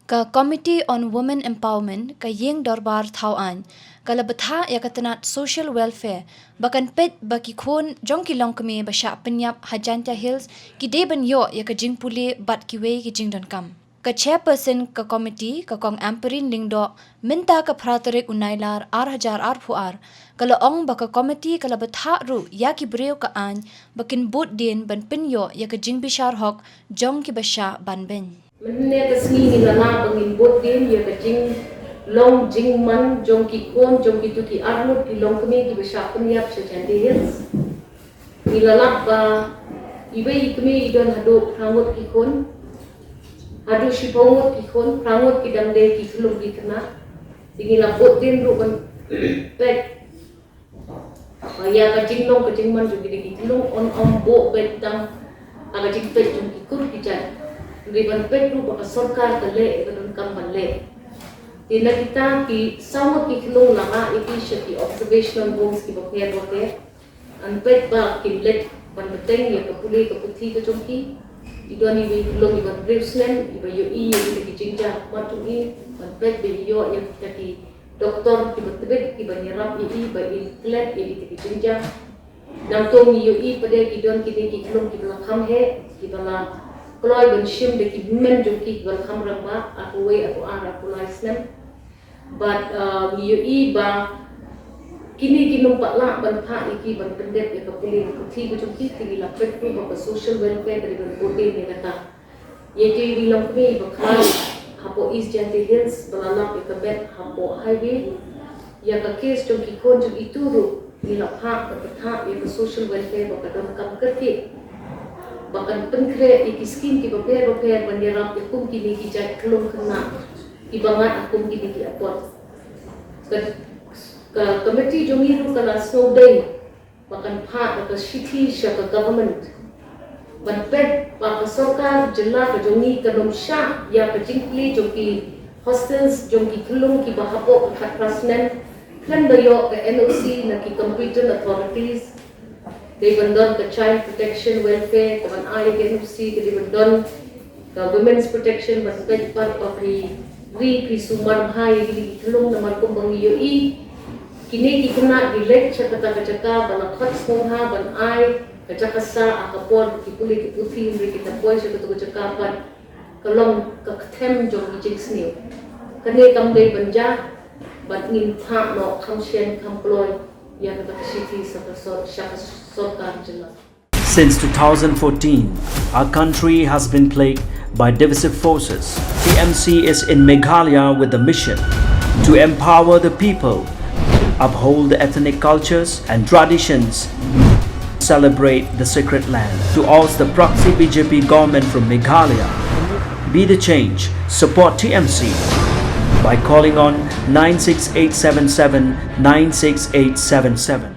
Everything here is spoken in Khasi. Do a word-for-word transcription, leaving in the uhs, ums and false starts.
Ka Committee on Women Empowerment ka ïing dorbar thaw aiñ ka la bthah ïa ka tnat Social Welfare ba kan peit ba ki khun jong ki longkmie ba shah pynïap ha Jaintia Hills ki dei ban ïoh ïa ka jingpule bad kiwei ki jingdonkam. Ka chairperson ka committee, ka Kong Ampareen Lyngdoh, mynta ka phra tarik u Nailar ar hajar arphew ar, ka la ong ba ka committee ka la bthah ruh ïa ki briew ka aiñ ba kin bud dien ban pynïoh ïa ka jingbishar hok jong ki ba shah ban beiñ. Mynne ka sngi ngi la lah ba ngin bud dien ïa ka jinglong jingman jong ki khun jong kito ki arngut ki longkmie ki ba shah pynïap sha Jaintia Hills. Ngi la lap ba iwei i kmie i don haduh phra ngut ki khun, haduh shiphew ngut ki khun, phra ngut ki dang dei ki khyllung ki khynnah. Te ngi la bud dien ruh ban peit ba ïa ka jinglong ka jingman jong kine ki khyllung yn ym buh beit tang ha ka jingpeit jong ki kur ki jait, hynrei ban peit ruh ba ka sorkar ka leh ïa ka donkam ban leh. Te na kita ki saw ngut ki khyllung la rah ïa ki sha ki observational homes ki bapher bapher. Yn peit ba kin leit ban bteng ïa ka pule ka puthi ka jong ki. I don iwei i khyllung iba hynriew snem iba ïohi ïa kita ki jingjia ha khmat jong i, ban peit ba i ïoh ïa kita ki doktor kiba tbit kiban ïarap ïa i ba in klet ïa kita ki jingjia. Nangta ngi ïohi pat de ki don kine ki khyllung kiba la kham heh, kiba la kloi ban shim da ki hynmen jong ki kiba la kham rangbah, arphew wei, arphew ar, arphew lai snem. Bad, uh, ngi ïohi ba kine kim pat lah ban phah ïa ki ban pyndep ïa ka pule ka puthi ka jong ki, te ngi la peit ruh ba ka Social Welfare ka dei ban bud dien ïa kata. Ïa kito ki longkmie ba kha hapoh East Jaintia Hills ba la lap ïa ka met hapoh highway. Ïa ka case jong ki khun jong ito ruh ngi la phah bad bthah ïa ka Social Welfare ba ka donkam kyrkieh ba kan pynkhreh ïa ki skim kiba pher bapher ban ïarap ïa kum kine ki jait khyllung khynnah kiba ngat ha kum kine ki apot. Ka, ka committee jong ngi ruh ka la sngewdei ba kan phah da ka shithi sha ka government ban peit ba ka sorkar jylla ka jong ngi kan ym shah ïa ka jingplie jong ki hostels jong ki khyllung kiba hapoh ka khatphra snem khlem da ïoh ka N O C na ki competent authorities. Dei ban don ka Child Protection Welfare ka ban ai ka N O C, ka dei ban don ka Women's Protection ban peit pat ba phi ri phi sumar bha ïa kine ki khyllung namar kumba ngi ïohi kine ki khynnah ki leit sha kata ka jaka ba la khot sngewbha ban ai ka jaka sah ha ka por ki pule ki puthi, hynrei kita poi sha kata ka jaka pat ka long ka kthem jong ki jingsniew. Kane kam dei ban jia bad ngin phah noh kham shen kham kloi ïa kata ka shithi sha ka sor-, sha ka sorkar jylla. Since two thousand fourteen, our country has been plagued by divisive forces. T M C is in Meghalaya with the mission to empower the people, uphold the ethnic cultures and traditions, celebrate the sacred land. To oust the proxy B J P government from Meghalaya, be the change, support T M C by calling on nine six eight seven seven nine six eight seven seven.